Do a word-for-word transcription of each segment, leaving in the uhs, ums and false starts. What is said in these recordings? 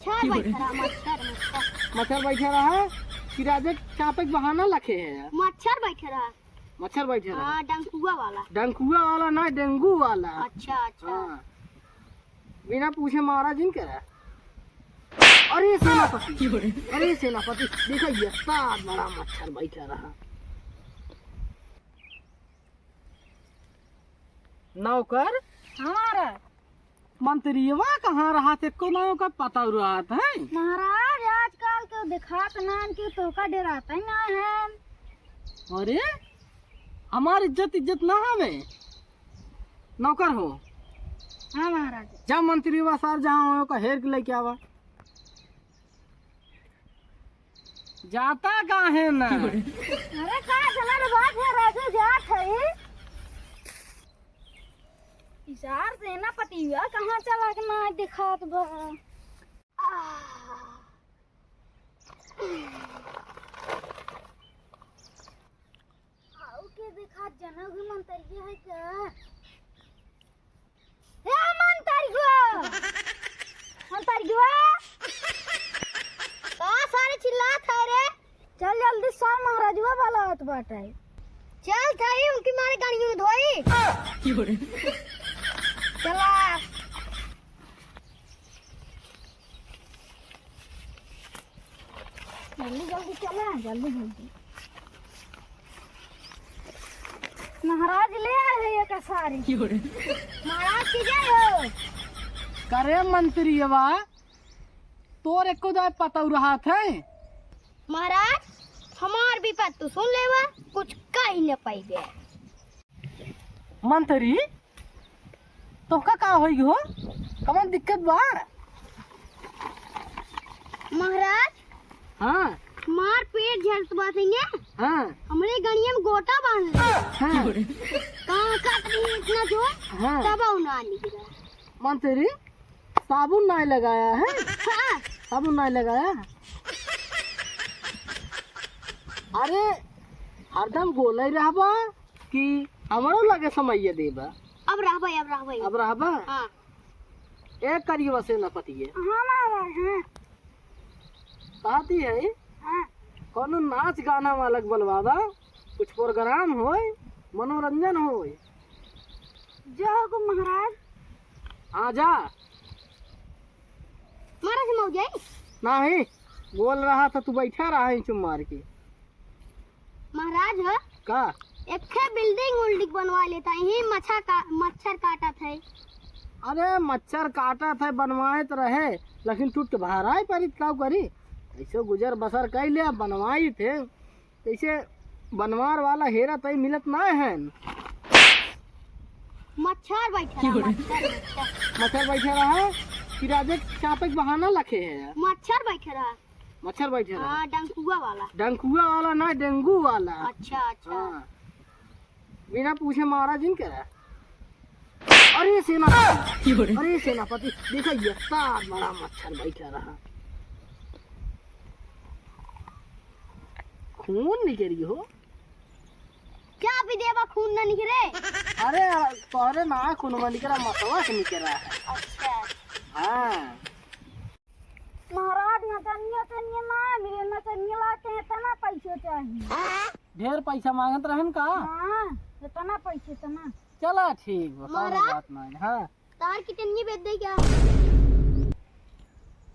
मच्छर बैठे रहा, मच्छर, मच्छर। मच्छर बैठे रहा कि राजा के चापे के बहाना लखे है यार। मच्छर बैठे रहा। मच्छर बैठे रहा। हाँ, डंकुआ वाला। डंकुआ वाला ना, डेंगू वाला। अच्छा, अच्छा। हाँ। बिना पूछे मारा जिन करा। अरे सेनापति, अरे सेनापति, देखा ये इतना बड़ा मच्छर बैठा रहा। नौकर? हमारा। मंत्रियवा कहाँ रहा थे? को नौकर पता रहा था? महाराज, आजकल के दिखात नान के तोका डराते ना हैं। अरे, हमार इज्जत, इज्जत ना हवे। नौकर हो। हाँ महाराज। जा मंत्रियवा सार जहाँ हो, ओका हेर के लेके आवा। जाता काहे ना? अरे का चला रे बात है, राजू जात है। इसार सेनापति हुआ, कहाँ चला के ना दिखात बा। आह। आऊ के देखा, जनक भी मंतरिये है क्या? ए मंतरियो! मंतरियो! का सारे चिल्लात है रे? चल जल्दी सर, महाराजवा वाला आवत बाटे। चल थाई उनकी मारे गाड़ियों में धोई। चला। जल्दी जल्दी चला, जल्दी जल्दी। महाराज ले आए हैं ये सारी। महाराज की जय हो। करे मंत्रियवा, तोर एको दाय पतौ रहत है। महाराज, हमार विपत तू सुन लेवा, कुछ कही न पाइबे। मंत्री, तोहका का होई हो? कवन दिक्कत बा? महाराज, हाँ। हमार पेट झरत बा सही है। हाँ। हमरे गड़िया में गोटा बांध ले। हाँ। कहाँ का तरी इतना जोर? हाँ। तब ना निकला। मंत्री, साबुन नाय लगाया है? हाँ। साबुन नाय लगाया? अरे, हरदम गोले रहबा कि हमरो लगे समइया देबा? अब रहबा, अब रहबा। अब रहबा? हाँ। एक करिए बसे न पतिए। हाँ, महाराज, हाँ। कहती है, हाँ। कौनो नाच गाना वाला के बोलवा दा, कुछ program होय, मनोरंजन होय। जो हुकुम महाराज। हाँ, जा। मारा से मऊ जाई? नहीं, बोल रहा था, तू बैठा रहा है चुप मार के। महाराज हो? का? एक ठे building उल्डिंग बनवा लेता, यही मच्छर का, मच्छर काटत है। अरे, मच्छर काटत है, बनवाए तो रहे, लेकिन टूट के बाहर आए परी, का करी? ऐसे गुजर बसर कर ले, बनवाई थे। जैसे बनवार वाला हेरा तई मिलत ना है। मच्छर बैठे रहा, मच्छर, मच्छर। मच्छर बैठे रहा कि राजे चापे के बहाना लखे है। मच्छर बैठे रहा। मच्छर बैठे रहा। हाँ, डंकुआ वाला। डंकुआ वाला ना, डेंगू वाला। अच्छा, अच्छा। हाँ। बिना पूछे मारा जिन करा। अरे सेनापति, अरे सेनापति, देखा ये इतना बड़ा मच्छर बैठा रहा। खून निकरी हो। क्या भी देवा, खून ना निकरे? अरे तोहरे ना खून में निकरा, मतवा से निकरा है। अच्छा। हाँ। महाराज, नचनिया, नचनिया ना मिले, नचनिया लाते हैं, इतना पैसा चाहिए। ढेर पैसा मांगत रहन का? हाँ, इतना पैसा, इतना। चला ठीक बा, कौनो महाराज? बात नहीं। हाँ। तार की टन्नी बेच दे क्या?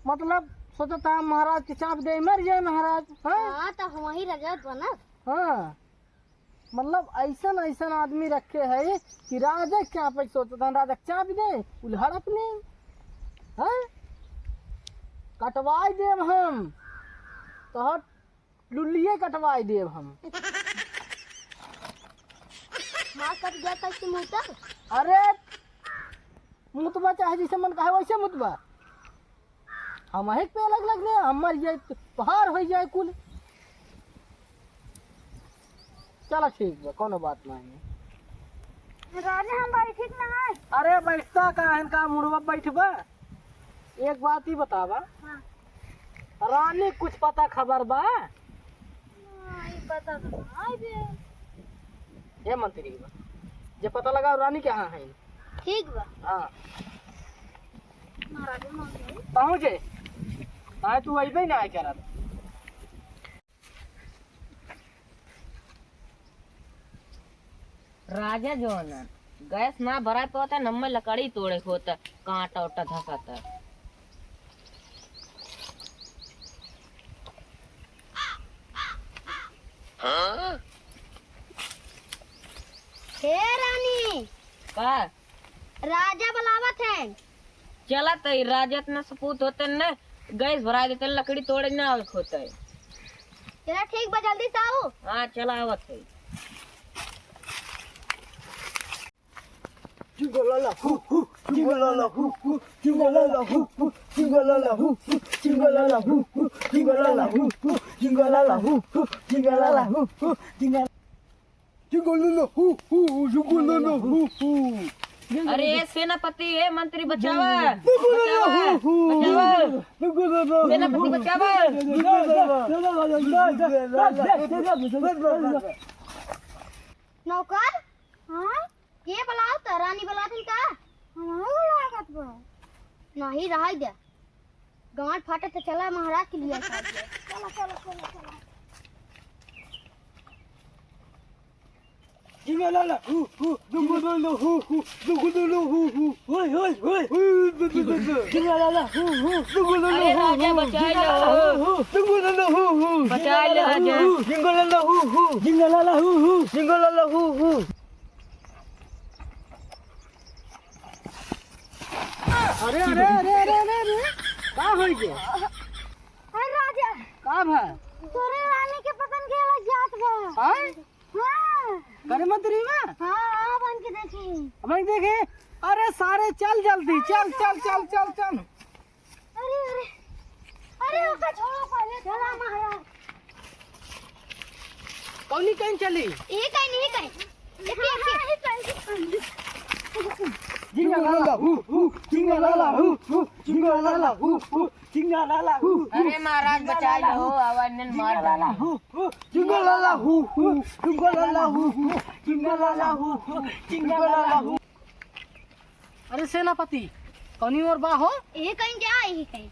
मतलब सोचता है महाराज के चाप दे, मर जाए महाराज। हाँ? हाँ, तो हम वही राजा बना। हाँ। मतलब ऐसन ऐसन आदमी रखे है कि राजा क्या पे सोचता है, राजा चाप दे, उलहड़ अपने। हाँ? कटवाई देब हम। तोहर लुल्लिये कटवाई देब हम। माँ कब गया था कि मुँह तक? अरे, मुतबा चाहे जैसे मन कहे वैसे मुतबा। हम अहिक पे अलग लग रहे, हम मर जाए तो पहाड़ हो जाए कुल। चला ठीक बा, कौनो बात नहीं। राजा हम बैठिक ना है। अरे बैठता का है, का मुड़वा बैठबा? एक बात ही बतावा। हाँ। रानी कुछ पता खबर बा? हाँ, ई पता तो ना है बे। हे मंत्री बा, जे पता लगाओ रानी कहाँ है। ठीक बा। हाँ। महाराज, हम आ गए। पहुँचे। आज तू अइबे ना करत। राजा जौन है, गैस ना भराए पावत है, नम्मे लकड़ी तोड़े होत है, कांटा ओटा धसत है। हे रानी। का? राजा बुलावत है। चला तई, राजा इतना सपूत होते न, गैस भरा देते, लकड़ी तोड़े ना आवे होते। चला ठीक बा, जल्दी से आओ। हाँ, चला आवत है। Jingle la la hoo hoo, jingle la la hoo hoo, jingle la la hoo hoo, jingle la la hoo hoo, jingle la la hoo hoo, jingle la la hoo hoo, jingle la la hoo hoo, jingle Jingle la la hoo hoo, jingle la la hoo hoo। अरे, ए सेनापति, ए मंत्री, बचावा, बचावा, बचावा। सेनापति, बचावा। नौकर, हाँ? के बुलावत है? रानी बुलावत है का? हमहू लागत बा। नहीं, रहाई दे। गांड फाटे तो चला महाराज के लिए। चला, चला, चला, चला। Jingle la la hoo hoo, jingle la la hoo hoo, jingle la la hoo hoo, hoi hoi hoi, hoi, jingle la la hoo hoo, jingle la la hoo hoo, अरे राजा, बचाई लो। Jingle la la hoo hoo, बचाई लो राजा। Jingle la la hoo hoo, jingle la la hoo hoo, jingle la la hoo hoo। अरे, अरे, अरे, का होइ गया? अरे राजा। का भा? तोरे रानी के पतन के अलग जात बा। आय? हाँ। करे मंत्री मा? हाँ, हाँ, बन के देखी। बन के देखे? अरे सारे चल जल्दी, चल, चल, चल, चल, चल। अरे, अरे। अरे, ओका छोड़ो पहले, चला महाराज। कौनी कहीं चली? ये कहीं नहीं, कहीं। ये, ये, ये। Jingle la la hoo hoo, jingle la la hoo hoo, jingle la la hoo hoo, jingle la la hoo hoo। अरे महाराज, बचाई लो, आवाज ने मार डाला। Hoo hoo, jingle la la hoo hoo, jingle la la hoo hoo, jingle la la hoo hoo, jingle la la hoo। अरे सेनापति, कौनी ओर बा हो? ये कहीं जा, ये कहीं।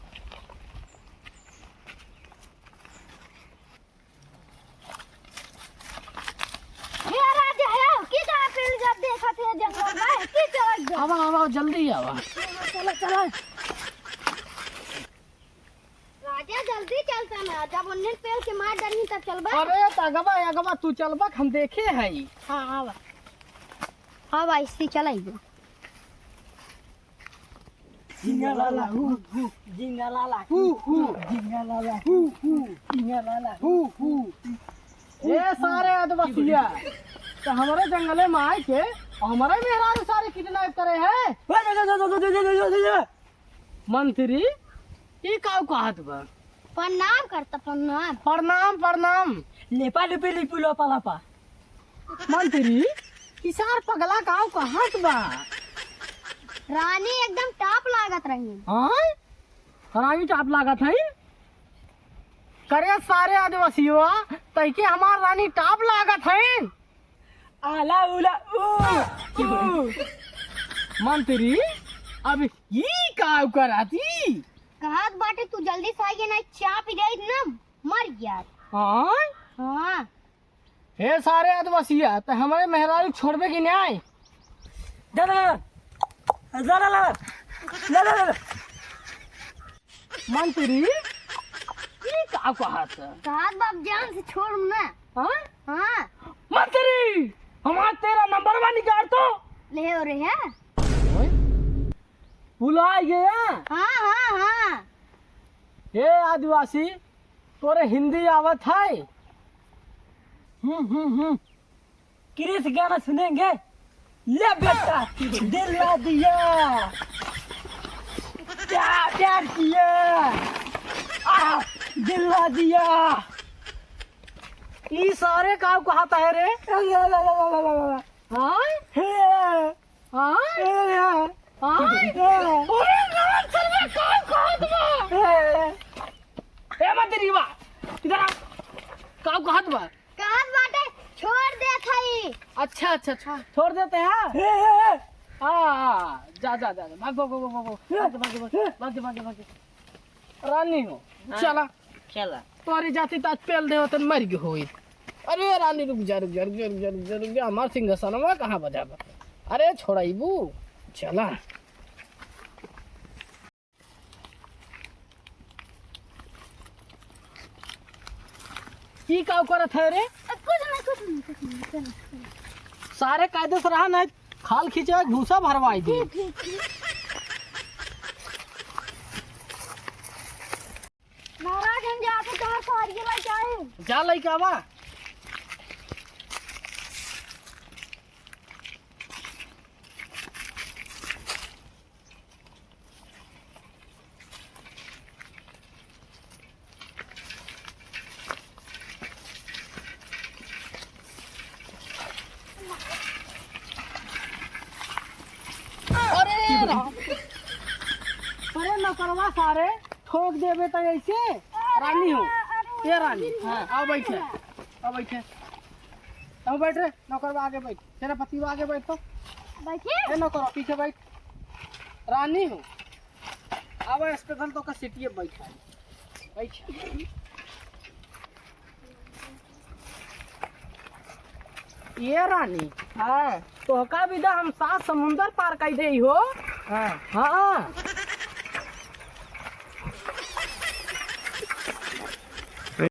हे राजा, हे, की जगह पेड़ जब देखत है जंगल में, की चल गया? आवा, आवा, जल्दी आवा। चला, चला। राजा, जल्दी चलता ना, जब उन्हें पेड़ के मार डाली तब चलबा। अरे, त अगवा, अगवा, तू चलबा, हम देखे हई। हाँ, आवा। हाँ भाई, इसी चलाइए। Jingle la la hoo hoo, jingle la la hoo hoo, jingle la la hoo hoo, jingle la la hoo hoo। ए सारे आदिवासिया, तो हमरे जंगले में आए के हमरे मेहरारू सारे kidnap करे हैं। मंत्री, ई काउ कहत बा? प्रणाम करता, प्रणाम। प्रणाम, प्रणाम। लेपा लुपी लिपू लोपा लापा। मंत्री, ई सार पगला काउ कहत बा? रानी एकदम top लागत रही। हाँ? रानी top लागत है? करे सारे आदिवासियों, तैके हमार रानी top लागत है। आला उला ऊ, ऊ। मंत्री, अब ई काउ कराती? कहत बाटे तू जल्दी से आइए ना, चाप ही जाई ना, मर गया। हाँ? हाँ। हे सारे आदिवासिया, त हमरे मेहरारू छोड़बे कि नाई? दा, दा, दा। दा, दा, दा। दा, दा, दा, दा। मंत्री, ई का कहत? कहत बाप जान से छोड़ ना। हाँ? हाँ। मंत्री, हमार तेरह नंबर बा निकाल तो। ले हो रे है। भुला गया? हाँ, हाँ, हाँ। हे आदिवासी, तोरे हिंदी आवत है? हम्म, हम्म, हम्म। क्रिस गाना सुनेंगे। ले बेटा, दिल ला दिया, क्या प्यार किया, आ, दिल ला दिया। ई सारे का कहत है रे? हाँ? हे। हाँ? हाँ? अरे, अरे, अरे, का कहत बा? ए, मंत्री बा, इधर आ। का कहत बा? कहत बाटे, छोड़ देत हई। अच्छा, अच्छा, अच्छा। छोड़ देते हैं? हाँ, हाँ, हाँ। जा, जा, जा, जा। भाग, भाग, भाग, भाग, भाग। भाग, भाग, भाग, भाग, भाग। रानी हो, हाँ, चला। चला। तोहरी जाति त आज पेल देव त मर गयो होई। अरे रानी, रुक जा, रुक जा, रुक जा, रुक जा, रुक जा, रुक जा, हमार सिंहासनवा कहाँ बजाबा? अरे छोड़ाइबू, चला। ई का करत है रे? कुछ नहीं, कुछ नहीं, कुछ नहीं, चलो, चलो। सारे कायदे से रहा, नहीं खाल खींचे, भूसा भरवाई दे। ठीक, ठीक, ठीक। महाराज, हम जाके तोहर सवारी के लेके आए। जा लेके आवा। अरे राम। अरे नौकरवा सारे, ठोक देबे त ऐसे। रानी हो, ए रानी, हाँ, आओ बैठे, आओ बैठे, आओ बैठ रे, नौकरवा आगे बैठ, सेनापति आगे बैठ तो। बैठिए। ए नौकरवा पीछे बैठ। रानी हो, अब स्पेशल तो का सीटिए बैठा, बैठ। ये रानी, हाँ। तोहका बिदा हम सात समुंदर पार कई देई हो। हाँ। हाँ।